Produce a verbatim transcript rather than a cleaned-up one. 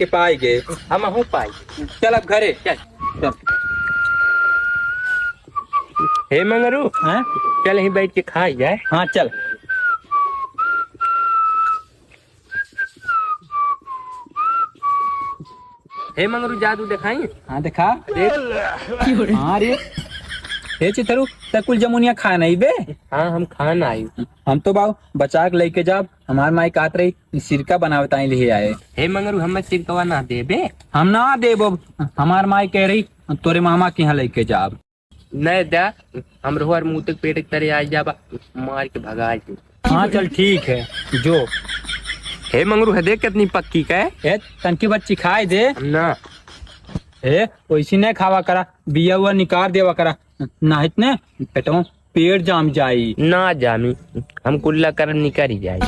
के पाई गए। हमहू पाई। चल अब घरे। चल। चल। हे मंगरू, हैं? चल यहीं बैठ के खाई जाए। हाँ, चल। हे मंगरू, जादू देखाई? हाँ, देखा। देख। हाँ रे। हे चिथरू, ते कुल जमुनिया खान आई बे? हाँ, हम खान आई। हम तो बाऊ बचा के लेके जाब, हमार माई कहत रही, सिरका बनावे ताई लिहे आए। हे मंगरू, हमें सिरकवा ना देबे? हम ना देब, हमार माई कह रही, तोरे मामा के यहाँ लेके जाब। नहीं दा, हम रोहर मुँह तक पेट के तरे आ जाबा, मार के भगा दे। हाँ, चल ठीक है, जो। हे मंगरू, है देख कितनी पक्की का है। ए, तनकी बच्ची खाए दे। हम ना। ए, वैसी नहीं खावा करा, बिया हुआ निकार देवा करा, ना इतने पेटवा पेट जाम जाई। ना जामी, हम कुल्ला कर निकल ही जाई।